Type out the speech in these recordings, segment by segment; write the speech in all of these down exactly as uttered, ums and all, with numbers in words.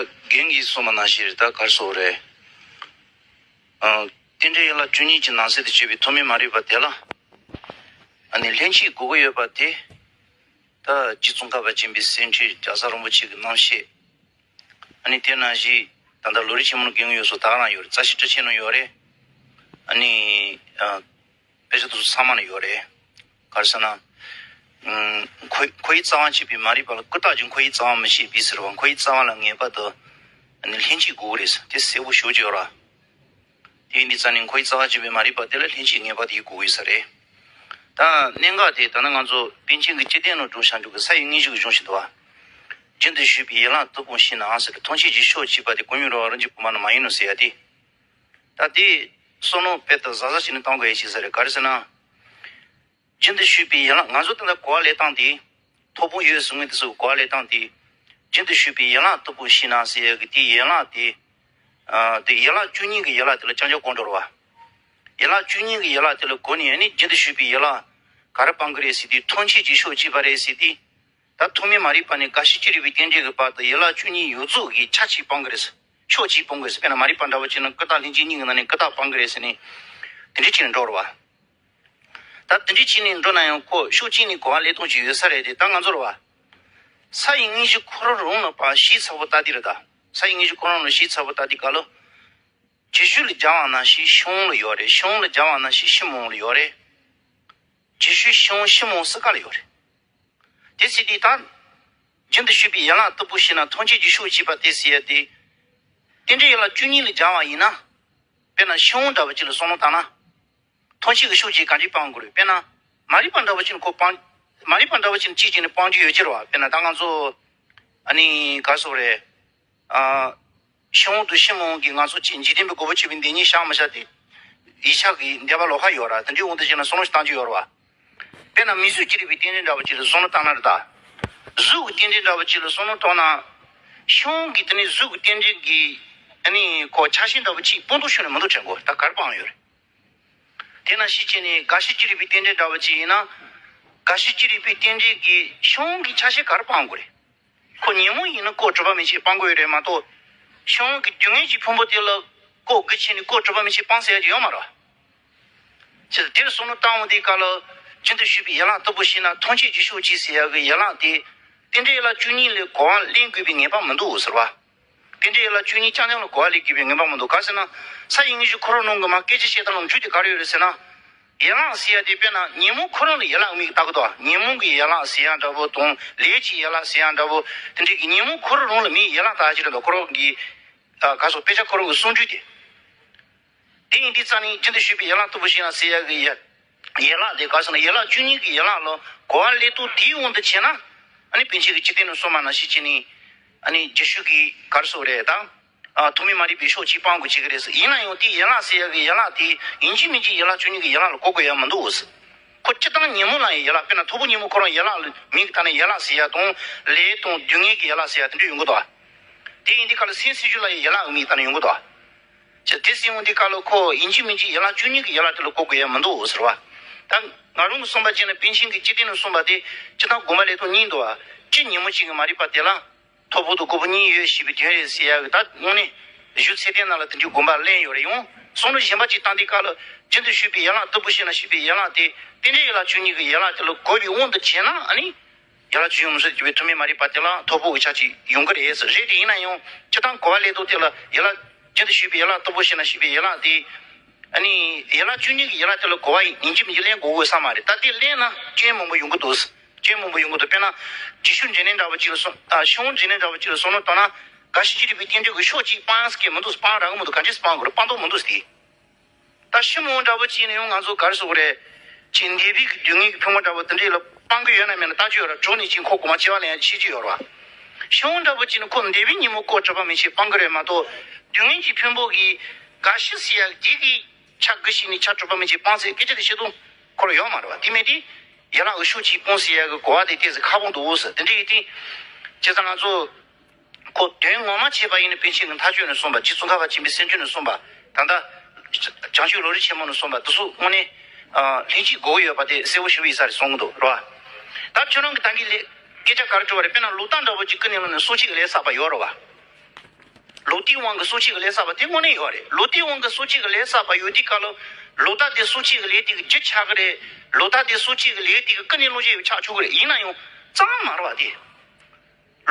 རྒན་གྱིས་གསུངས་པ་ནང་བཞིན་རེད། ད་ག་རེ་ཟེར་དགོས་རེད། ཨ། རྟེན་འབྲེལ་ཡན་ལག་བཅུ་གཉིས་ཀྱི་ནང་གསེས་དུ་བྱས་པའི་ཐོག་མའི་མ་རིག་པ་དེ་ལ། ཨ་ནི་ལྷན་ཅིག་དགོས་ཀྱི་ཡོད་པ་དེ། ད་རྗེ་ཙོང་ཁ་པ་སྦྱིན་པའི་གསེར་ཁྲིར་རྒྱ་བཟའ་རིན་པོ་ཆེ་གི་རྣམ་བཤད། ཨ་ནི་དེ་ནང་བཞིན་ད་ལྟ་ལམ་རིམ་ཆེན་མོ་ལ་རྒན་ཡོད་སོ་ད་ག་རང་ཡོད་རེད། རྩ་ཤེ་ཊཱིཀ་ཆེན་ནང་ཡོད་རེད། ཨ་ནི། ཨ། དཔེ་ཆ་དེ་ཚོ་ཚང་མ་ལ་ཡོད་རེད། ག་རེ་ཟེར་ན། ཨུམ། འཁོར་འཁོར་བའི་རྩ་བ་ཕྱེད་པའི་མ་རིག་པ་ལ་ཀུན་བརྟགས་ཀྱི་འཁོར་བའི་རྩ་བ་མི་ཕྱེད་པའི་ཟེར་བ། འཁོར་བའི་རྩ་བ་ལ་ངེས་པར་དུ་ཨ་ནི་ལྷན་ཅིག་དགོས་ཀྱི་རེད་ཟེར། དེ་གསལ་པོ་ཞེ་པོ་ཅིག་ཡོད་རེད། དེ་ཡིན་དུས་ཙང་ནི་འཁོར་བའི་རྩ་བ་ཕྱེད་པའི་མ་རིག་པ་དེ་ལ་ལྷན་ཅིག་ངེས་པར་དུ་ཡིད་དགོས་ཀྱི་ཡོད་ས་རེད། ད་གནད་འགག་དེ་ད་ནི་ང་ཚོ་པཎ་ཆེན་གྱི་སྤྱི་དོན་ནང་འགྲོ་བྱ་འགྲོ་གི་ས་ཡི་སྙིང་བཞི་གི་གཞུང་ཞིག་འདུག་བ། རྒྱུན་དུ་ཞུགས་པའི་ཡན་ལག་སྟུག་པོ་ཤེས་ན་ཟེར། མཐོང་ཆོས་ཀྱི་ཕྱོགས་གཅིག་པ་དེ་ཀུན་ཉོན་རང་བ་རང་གཅིག་པུ་མ་ནི་མ་ཡིན་ནོ་ཟེར་ཡ་དེ། ད་དེ་བསམ་བློ་དཔེ་ལྟ་ཟབ་ཟབ་བྱས་ནས་གཏོང་དགོས་ཡ་ཞིག་ས་རེད། ག་རེ་ཟེར་ན། རྒྱུན་དུ་ཞུགས་པའི་ཡན་ལག་ང་ཚོ་ད་ལྟ་གོ་བ་ལེན་སྟངས་དེ། ཐོབ་དཔོན་ཡོད་གསུང་མཁན་དེ་ཚོ་གོ་བ་ལེན་སྟངས་དེ། རྒྱུན་དུ་ཞུགས་པའི་ཡན་ལག་སྟུག་པོ་ཤེས་ན་ཟེར་ཡ་གི་དེ་ཡན་ལག་དེ། ཨ། དེ་ཡན་ལག་བཅུ་གཉིས་ཀྱི་ཡན་ལག་དེ་ལ་རྐྱང་རྐྱང་གོ་འགྲོ་རེད་བ། ཡན་ལག་བཅུ་གཉིས་ཀྱི་ཡན་ལག་དེ་ལ་གོ་ནས་ཨ་ནི་རྒྱུན་དུ་ཞུགས་པའི་ཡན་ལག་ག་རེ་སྤང་གི་རེད་ཟེར་དུས། མཐོང་ཆོས་ཀྱི་ཕྱོགས་གཅིག་པ་རེད་ཟེར་དུས། ད་ཐོག་མའི་མ་རིག་པ་ནས་རྒ་ཤི་ཅི་རིགས་པའི་རྟེན་འབྲེལ་གྱི་བར་དུ་ཡན་ལག་བཅུ་གཉིས་ཡོངས་རྫོགས་ཀྱི་ཆ་གཅིག་སྤང་གི་རེད། ཕྱོགས་གཅིག་སྤང་གི་རེད། དཔེར་ན་མ་རིག་པ་འདྲ་བོ་ཅིག་ན་ཀུན་བརྟགས་ལྷན་སྐྱེས་གཉིས་ཀྱི་ནང་ནས་ཀུན་བརྟགས་སྤང་གི་རེད་ཟེར་ནས། དེ་འདྲ་བྱས་ནས་འགྲོ་རེད་བ། ད་དེ་འདྲ་བྱས་ནས་འགྲོ་ན་ཡང་ཁོ་ཕྱོགས་གཅིག་ནས་གོ་བ་ལེན་སྟངས་ཅིག་ཡོད་ས་རེད་དེ། ད་ང་ཚོ་རེད་བ། ས་ཡི་དངོས་གཞི་ཁོ་རང་རང་ལ་ཕར་ཞིབ་ཚགས་པོ་ལྟ་དུས་རེད་ད། ས་ཡི་དངོས་གཞི་ཁོ་རང་ལ་ཞིབ་ཚགས་པོ་ལྟ་དུས་སྐབས་ལ། རྗེས་ཤུལ་ལ་སྦྱར་བ་ནང་བཞིན་ཤེས་འོང་ལ་ཡོད་རེད། ཤེས་འོང་ལ་སྦྱར་བ་ནང་བཞིན་ཤི་མི་འོང་ལ་ཡོད་རེད། རྗེས་ཤུལ་ཤེས་འོང་ཤི་མི་འོང་གསུམ་ཀ་ལ་ཡོད་རེད། དེ་ཟེར་དུས་ད། རྒྱུན་དུ་ཞུགས་པའི་ཡན་ལག་སྟུག་པོ་ཤེས་ན་མཐོང་ཆོས་ཀྱི་ཕྱོགས་གཅིག་པ་དེ་ཟེར་ཡ་དེ། རྟེན་འབྲེལ་ཡན་ལག་བཅུ་གཉིས་ལ་སྦྱར་བ་ཡིན་ན། དཔེར་ན་ཤེས་འོང་འདྲ་བོ་ཅིག་ལ་བསམ་བློ་བཏང་ན། མཐོང་ཆོས་ཀྱི་ཕྱོགས་གཅིག་གང་ཅི་སྤང་དགོས་རེད། དཔེར་ན། མ་རིག་པ་འདྲ་བོ་ཅིག་ཁོ་སྤང་། མ་རིག་པ་འདྲ་བོ་ཅིག་གཅིག་བྱས་ནས་སྤང་རྒྱུ་ཡོད་ཀྱི་རེད་བ། དཔེར་ན་ད་ང་ཚོ། ཨ་ནི་ག་རེ་ཟེར་དགོས་རེད། ཨ། ཤེས་འོང་དང་ཤི་མི་འོང་གི་ང་ཚོ་གཅིག་འཇིག་རྟེན་པའི་རྒོལ་པོ་ཆེ་བའི་མདེལ་གཉིས་བཞག་མི་བཞག་དེ། ཡིག་ཆ་གི་འདས་པ་ལོགས་ཀ་ཡོད་ར། དེ་འདྲའི་དབང་དུ་བྱས་ན་བསམ་བློ་ཞིག་བཏང་རྒྱུ་ཡོད་ར་བ། དཔེར་ན་མིང་གཟུགས་ཅི་རིགས་པའི་རྟེན་འབྲེལ་འདྲ་བོ་ཅིག་ལ་བསམ་བློ་བཏང་ན་རེད་ད། གཟུགས་ཀྱི་རྟེན་འབྲེལ་འདྲ་བོ་ཅིག་ལ་བསམ་བློ་བཏང་ན། ཤེས་འོང་གི་དེ་ནི་གཟུགས་ཀྱི་རྟེན་འབྲེལ་གྱི། ཨ་ནི་ཁོ་ཆ་ཤས་འདྲ་བོ་ཅིག་སྤང་ཐུབ་ཤོར་ནས་མི་འདུག་དྲན་གོ། ད་ག་རེ་སྤང་ཡོད་རེད། དེ་ནང་བཞིན་བྱས་ནས་རྒ་ཤི་ཅི་རིགས་པའི་རྟེན་འབྲེལ་འདྲ་བོ་ཅིག་ཡིན་ན། རྒ་ཤི་ཅི་རིགས་པའི་རྟེན་འབྲེལ་གྱི་ཤེས་འོང་གི་ཆ་ཤས་ག་རེ་སྤང་དགོས་རེད། ཁོ་ཉོན་མོངས་ཡིན་ན་ལྐོག་གྲུབ་པ་མན་ཆད་སྤང་དགོས་ཡོད་རེད་མ་གཏོགས། ཤེས་འོང་གི་རྒྱུ་ངེས་ཀྱི་ཕུང་པོ་དེ་ལ་ལྐོག་གི་ཆ་ནས་ལྐོག་གྲུབ་པ་མན་ཆད་སྤང་ཟེར་ཡ་ཅིག་ཡོད་མ་རེད། ཅེས་དེར་བསམ་བློ་བཏང་འོང་དུས་སྐབས་ལ། རྒྱུན་དུ་ཞུགས་པའི་ཡན་ལག་སྟུག་པོ་ཤེས་ན་མཐོང་ཆོས་ཀྱི་ཕྱོགས་གཅིག་ཟེར་ཡ་གི་ཡན་ལག་དེ། རྟེན་འབྲེལ་ཡན་ལག་བཅུ་གཉིས་ལ་གོ་བ་ལེན་དགོས་པའི་ངེས་པ་མི་འདུག་ཟེར་བ། རྟེན་འབྲེལ་ཡན་ལག་བཅུ་གཉིས་རྐྱང་རྐྱང་ལ་གོ་བ་ལེན་དགོས་པའི་ངེས་པ་མི་འདུག་ག་ཟེར་ན། ས་ཡི་དངོས་གཞི་ཁོ་རང་ནང་གི་མ་སྐད་ཆ་བཤད་སྟངས་ལ་འཇུག་དེ་ག་རེ་ཡོད་རེད་ཟེར་ན། ཡན་ལག་ཟེར་ཡ་དེ་དཔེར་ན་ཉོན་མོངས་ཁོ་རང་ལ་ཡན་ལག་དམིགས་བཏགས་ཀྱི་འདུག་ཉོན་མོངས་ཀྱི་ཡན་ལག་ཟེར་ཡ་འདྲ་པོ་དང་ལས་ཀྱི་ཡན་ལག་ཟེར་ཡ་འདྲ་པོ་དེ་འདྲའི་གི་ཉོན་མོངས་ཁོ་རང་རང་ལ་མིའི་ཡན་ལག་ད་ཅི་རེད་འདུག་ཁོ་རང་གི། ཨ། ག་སོགས་དཔེ་ཆ་ཁོ་རང་གི་གསུང་རྒྱུ་དེ། དེ་ཡིན་དུས་ཙང་ནི་རྒྱུན་དུ་ཞུགས་པའི་ཡན་ལག་སྟུག་པོ་ཤེས་ན་ཟེར་ཡ་གི་ཡ། ཡན་ལག་དེ་ག་སོགས་ན་ཡན་ལག་བཅུ་གཉིས་ཀྱི་ཡན་ལག་ལ་གོ་བ་ལེན་སྟངས་དེའི་དབང་དུ་བྱས་ན། ཨ་ནི་པཎ་ཆེན་གྱི་སྤྱི་དོན་ནང་གསུངས་པ་ནང་བཞིན་བྱས་ནས། ཨ་ནི་རྗེས་ཤུལ་གྱི་ག་རེ་ཟེར་དགོས་རེད་ད། ཨ། ཐོག་མའི་མ་རིག་པའི་ཕྱོགས་གཅིག་སྤང་དགོས་ཀྱི་རེད་ཟེར། ཡིན་ན་ཡང་དེའི་ཡན་ལག་ཟེར་ཡ་གི་ཡན་ལག་དེ་ཡིན་གཅིག་མིན་གཅིག་ཡན་ལག་བཅུ་གཉིས་ཀྱི་ཡན་ལག་ལ་གོ་དགོས་ཡ་མི་འདུག་ཟེར། ཁོ་སྤྱིར་བཏང་ཉོན་མོངས་ལ་ཡང་ཡན་ལག་དཔེར་ན་ཐོར་བུ་ཉོན་མོངས་ཁོ་རང་ཡན་ལག་ལ་མིང་གི་ཐ་ན་ཡན་ལག་ཟེར་ཡ་དང་ལས་དང་སྡུག་བསྔལ་གྱི་ཡན་ལག་ཟེར་ཡ་དེ་འདྲ་ཡོང་གི་འདུག་དེ་ཡིན་དུས་སྐབས་ལ་སེམས་སྲིད་རྒྱུད་ལ་ཡང་ཡན་ལག་གི་མིང་གི་ཐ་ན་ཡོང་གི་འདུག་ཅེས་དེ་སྲིད་འོང་དུས་སྐབས་ལ་ཁོ་ཡིན་གཅིག་མིན་གཅིག་ཡན་ལག་བཅུ་གཉིས་ཀྱི་ཡན་ལག་དེ་ལ་གོ་དགོས་ཡ་མི་འདུག་ཟེར་བ། ད་ང་རང་གི་གསུངས་པ་བྱས་ན་པཎ་ཆེན་གྱི་སྤྱི་དོན་ནང་གསུངས་པ་དེ་སྤྱིར་བཏང་དགོངས་པ་ལེན་སྟངས་གཉིས་འདུག་བ། སྤྱིར་ཉོན་མོངས་ཅན་གྱི་མ་རིག་པ་དེ་ལ། ཐོར་བུ་དང་ཁོར་བུ་གཉིས་ཡོད་ཞེས་པའི་དོན་རེད་ཟེར་ཡ་གི་ད་དངོས་གནས་གཞུང་ཚད་ལྡན་ནང་ལ་དེ་འདྲའི་དགོངས་པ་ལེན་ཡོད་རེད། ཡང་བསམ་བློ་གཞན་པ་ཅིག་བཏང་དུས་སྐབས་ལ་རྒྱུན་དུ་ཞུགས་པའི་ཡན་ལག་སྟུག་པོ་ཤེས་ན་ཞེས་པའི་ཡན་ལག་དེ་རྟེན་འབྲེལ་ཡན་ལག་བཅུ་གཉིས་ཀྱི་ཡན་ལག་དེ་ལ་གོ་བའི་དབང་དུ་བྱས་ན། ཨ་ནི་ཡན་ལག་བཅུ་གཉིས་མུ་སུ་གྱུར་པའི་ཐོག་མའི་མ་རིག་པ་དེ་ལ་ཐོར་བུ་གི་ཆ་གཅིག་ཡོང་གི་རེད་ཟེར། རེད་དེ་ཡིན་ན་ཡང་སྤྱིར་བཏང་གོ་བ་ལེན་སྟངས་དེ་ལ་ཡན་ལག་རྒྱུན་དུ་ཞུགས་པའི་ཡན་ལག་སྟུག་པོ་ཤེས་ན་ཞེས་པའི་ཡན་ལག་དེ། ཨ་ནི་ཡན་ལག་བཅུ་གཉིས་ཀྱི་ཡན་ལག་དེ་ལ་གོ་བ་ཡིན་གཅིག་མིན་གཅིག་ལེན་དགོས་དགོས་ས་མ་རེད། ད་དེ་ལེན་ན་སྐྱོན་མང་པོ་ཡོང་གི་འདུག་སྐྱོན་མང་པོ་ཡོང་གི་འདུག་དཔེར་ན། རྗེས་ཤུལ་འབྲེལ་ལྡན་འདྲ་བོ་ཅིག་ལ་སོང་། ཨ། ཤེས་འོང་འབྲེལ་ལྡན་འདྲ་བོ་ཅིག་ལ་སོང་ན་ལྟ་ན། རྒ་ཤི་ཅི་རིགས་པའི་རྟེན་འབྲེལ་གྱི་ཕྱོགས་གཅིག་སྤང་ཡག་གི་མི་འདུག་སྤང་རག་གི་མི་འདུག་ག་འདྲས་སྤང་དགོས་རེད། སྤང་ཐུབ་མི་འདུག་ཟེར། ད་ཤི་མི་འོང་འདྲ་བོ་ཅིག་ནི་ཡང་ང་ཚོ་ག་རེ་ཟེར་དགོས་རེད། ཅིག་འདས་པའི་གི་སྡུག་བསྔལ་གྱི་ཕུང་པོ་འདྲ་བོ་དེ་འདྲས་ལ་སྤང་གི་ཡོད་ན་མེད་ན་ལྟ་རྒྱུ་ཡོད་ར། གྲོངས་ནས་ཅིག་ཁོ་གོང་མ་སྐྱེ་བ་ལེན་ཡག་ཤེས་ཀྱི་ཡོད་ར། ཤི་མི་འོང་འདྲ་བོ་ཅིག་ནི་ཁོ་འདས་པའི་ཉིན་མོ་ལྐོག་གྲུབ་པ་མན་ཆད་སྤང་གི་རེད་མ་གཏོགས། སྡུག་བསྔལ་གྱི་ཕུང་པོ་གི་རྒ་ཤི་ཟེར་ཡག་འདི་གི་ཆ་གི་ཞིག་ནི་ཆ་གྲུབ་པ་མན་ཆད་སྤང་ཟེར་སྐད་ཆ་དེ་བཤད་དུས་ཁོ་རང་ཡོད་མ་རེད་བ། དེ་མེད་དུས། ཡན་ལག་གི་ཕྱོགས་གཅིག་སྤོང་ཟེར་ཡག་གི་གོ་བ་དེ་ཏོག་ཙམ་ཁག་པོ་འདུག་ཟེར། དེ་འདྲ་ཡིན་དུས། བྱས་ཙང་ང་ཚོ་ཁོ་དོན་ངོ་མ་བྱས་པ་ཡིན་ན་པཎ་ཆེན་གྱི་མཐའ་དཔྱོད་ནས་གསུངས་པ། རྗེ་ཙོང་ཁ་པ་ཆེན་པོའི་གསེར་ཁྲིར་ནས་གསུངས་པ། ད་ལྟ་བྱང་ཆུབ་ལམ་རིམ་ཆེན་མོ་ནས་གསུངས་པ་དེ་ཚོ་དངོས་གནས། ཨ། ལྷན་ཅིག་དགོས་ཀྱི་ཡོད་པ་དེ་གསལ་པོ་ཞེ་པོ་ཡིན་ས་རེད་གསུང་གི་འདུག་རེད་བ། ད་ཁྱོད་རང་གི་ད་གིན་ལས་སྐད་ཆ་ག་རེ་དྲིས་པ་རེད། དཔེར་ན་ལུང་དྲངས་འདྲ་བོ་ཅིག་ཀུན་ནས་ལོག་ནས་སྲོག་གཅོད་ཀྱི་ལས་བསགས་པ་ཡོད་རེད་བ། ལོ་ཏི་དབང་གི་སོ་སྐྱེ་གི་ལས་བསགས་པ་དེ་དངོས་གནས་ཡོད་རེད། ལོ་ཏི་དབང་གི་སོ་སྐྱེ་གི་ལས་བསགས་པ་ཡོད་དུས་སྐབས་ལ་ལོ་ཏ་དེ་སོ་སྐྱེ་གི་ལས་དེ་གི་རྒྱུ་ཆགས་གི་རེད། ལོ་ཏ་དེ་སོ་སྐྱེ་གི་ལས་དེ་གི་ཀུན་ནས་སློང་བྱེད་ཡོད་ཆགས་ཆོག་གི་རེད། ཡིན་ན་ཡང་གཙང་མ་མ་རེད་བ་དེ།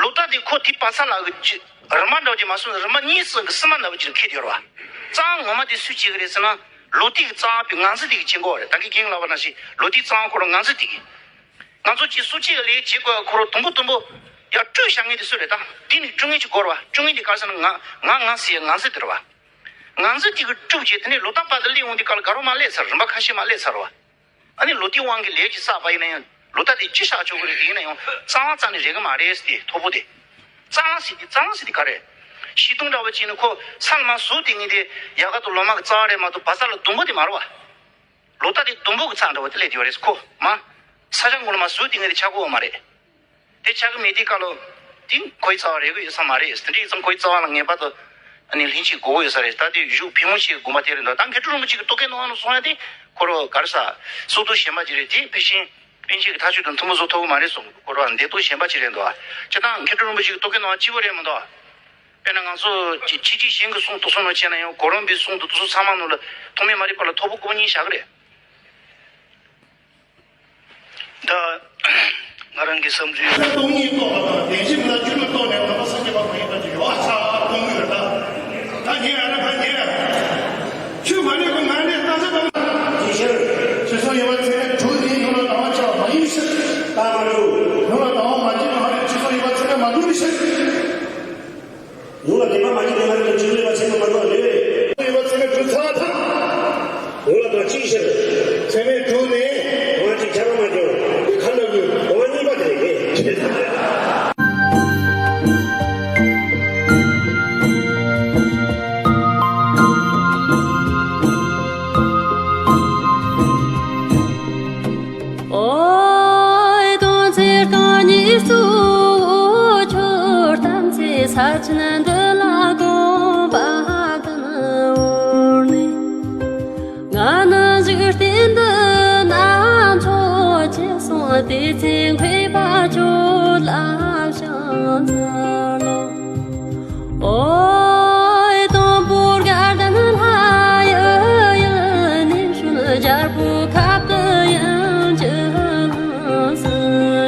ལོ་ཏ་དེ་ཁོ་དེ་བ་ས་ལ་གི་རི་མ་འདྲ་བ་ཅིག་མ་སོང་། རི་མ་གཉིས་སུ་གི་སི་མ་འདྲ་བ་ཅིག་ཁེལ་དེ་ཡོད་རེད་བ། གཙང་ངོ་མ་དེ་སུས་བྱེད་གི་རེད་ཟེར་ན། ལོ་ཏི་གི་གཙང་པའི་ང་ཚོ་དེ་གི་བྱེད་དགོས་རེད། ད་གི་རྒན་ལགས་པ་ནང་བཞིན་ལོ་ཏི་གཙང་ཁོ་རང་ང་ཚོ་དེ་གི། ང་ཚོ་གཅིག་སུ་གཅིག་ལས་བྱེད་དགོས། ཁོ་རང་དུམ་བུ་དུམ་བུ་ཡར་བསྐྲུན་བཞག་མཁན་དེ་སུ་རེད། ད་འདི་ནི་བསྐྲུན་མཁན་གཅིག་དགོས་རེད་བ། བསྐྲུན་མཁན་དེ་ག་རེ་ཟེར་ན། ང་ང་ང་ཟེར་ཡ་ང་ཚོ་དེ་རེད་བ། ང་ཚོ་དེ་གི་བསྐྲུན་བྱས། དེ་ནས་ལོ་ཏ་པ་དེ་སླེབས་འོང་དུས་སྐབས་ལ་དགའ་རོགས་མ་སླེབས་ཚར། རིམ་པ་ཁ་ཤས་མ་སླེབས་ཚར་བ། ཨ་ནི་ལོ་ཏི་དབང་གི་ལས་ཀྱི་བསགས་པ་ཡིན་ན་ཡང་ལོ་ཏ་དེ་ཅི་བཞག་ཆོག་གི་རེད། དེ་ཡིན་ན་ཡང་གཙང་བ་རྩ་ནས་རེག་གི་མ་རེད་ཟེར་ཏེ། མཐོ་པོ་དེ། གཙང་བ་ཟེར་དེ། གཙང་བ་ཟེར་དེ་ག་རེད། བཤད་སྟངས་འདྲ་བ་ཅིག་ནི་ཁོ་ས་ལ་མར་ཟུག་དེ་ངེས་དེ་ཡ་ག་དང་ལོ་མ་གི་རྩ་བ་རེད་མ་གཏོགས་བ་ས་ལ་དུམ་བུ་དེ་མ་རེད་བ། ལོ་ཏ་དེ་དུམ་བུ་གི་ཚད་འདྲ་བ་དེ་སླེབས་དེ་བ་རེད། ཁོ་མ་ས་ཆ་ངོ་ལ་མར་ཟུག་དེ་ངེས་དེ་ཆགས་ཀྱི་ཡོད་མ་རེད། དེ་ཆགས་ཀྱི་མེད་དུས་སྐབས་ལ་དེ་ཁོའི་རྩ་བ་རེག་གི་ཡོད་ས་མ་རེད། དེ་འདྲ་ཡིན་ཙང་ཁོའི་རྩ་བ་ལ་ངེས་པར་དུ་ཨ་ནི་ལྷན་ཅིག་དགོས་ཀྱི་ཡོད་ས་རེད། ད་དེ་གཞུག་ཕལ་མོ་ཆེའི་དགོངས་པ་དེ་རེད་འདུག་ད་མཁས་གྲུབ་རིན་པོ་ཆེ་གི་རྟོག་གེ་སྣང་བ་ནང་གསུངས་ཡ་དེ་ཁོ་རང་ག་རེ་ཟ། སྲོལ་གཏོད་གཞན་པ་ཅིག་རེད། དེ་ཕལ་ཆེར་པཎ་ཆེན་གྱི་ཐག་གཅོད་དང་ཐུན་མོང་བཟོ་ཐུབ་ཀྱི་མ་རེད་གསུངས། ཁོ་རང་འདས་རྟོག་གཞན་པ་ཅིག་རེད་འདུག་ཅི་ལྟར་མཁས་གྲུབ་རིན་པོ་ཆེ་གི་རྟོག་གེ་སྣང་བ་གཅིག་པོ་རེད་མི་འདུག་དཔེར་ན་ང་ཚོ་ཁྱེད་ཀྱི་གཞན་གྱི་གསུང་དུ་གསུང་ནོ་བྱས་ན་ཡང་གོ་རིམ་པའི་གསུང་དུ་དུ་སུ་ཚང་མ་ནང་ལ་ཐོག་མེད་མ་རིག་པ་ལ་ཐོར་བུ་དགུ་པོ་གཉིས་བཞག་གི་རེད། ད་ང་རང་གི་བསམ་ཚུལ། སྟོང་ཉིད་རྟོགས་པ་དང་བདེན་བཞི་མི་རྟག་སྤྱོད་ལུགས་རྟོགས་ནས་དམ་པ་སངས་རྒྱས་པ་མ་ཡིན་པ་ཅིག་ཡོད་ཨ་ཚ་སྟོང་ཉིད་རེད། ད་ད་ཉན་ཨ་ན་ཕ་ཉན། ཆོས་མ་ལས་ཁོ་ང་ནས་ལྟ་ས་དང་། ཅི་ཕྱིར། ཅི་སོང་ཡོད་པ་ཚེ་ནས་གྲུབ་དེའི་ཡུལ་ལ་དང་བ་ཆགས་མ་ཡིན་ཕྱིར། ད་མ་གྲུབ། ཡུལ་ལ་དང་བ་མ་སྐྱེས་པ་ཧ་ལས་ཅི་སོང་ཡོད་པ་ཚེ་ནས་མ་གྲུབ་ཕྱིར། ཡུལ་ལ་བདེན་པ་མ་སྐྱེས་ནས་མ་རིག་པའི་ཆོས་ལས་པ་ཆེན་པོ་མ་གྲུབ་པ་རེད། ཡོད་པ་ཚེ་ནས་གྲུབ་ཚར་ཐལ། ཡུལ་ལ་དང་ཅིའི་ཕྱིར། ཚད་མས་གྲུབ་ནས་དང་བ་གཅིག་ཆགས་པ་མ་བྱུང་། དེ་ཁ་ལ་གི་དང་བ་གཉིས་པ་དེ་རེད། ཨོ། དོན་ཚེ་རྐང་གཉིས་སུ་ཁྱོད་བལྟམས་ཚེ་ས་ཆེན་འདི་ལ་དགོངས་པ་ཀུན་བོར་ནས། ང་ནི་འཇིག་རྟེན་འདི་ན་མཆོག་ཅེས་གསུངས། དེ་ཚེ་མཁས་པ་ཁྱོད་ལ་ཕྱག་འཚལ་ལོ། ཨོ། དང་པོ་དགའ་ལྡན་ལྷ་ཡི་ཡུལ་ནས་བྱོན། རྒྱལ་པོའི་ཁབ་ཏུ་ཡུམ་གྱི་ལྷུམས་སུ་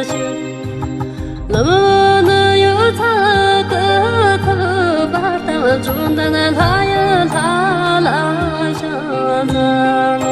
ཞུགས། ལམ་ནི་ཡུལ་ཚོགས་ཀྱིས་ཐུབ་པར་བསྟན། བཅོམ་ལྡན་ལྷ་ཡི་ལྷ་ལ་ཕྱག་འཚལ་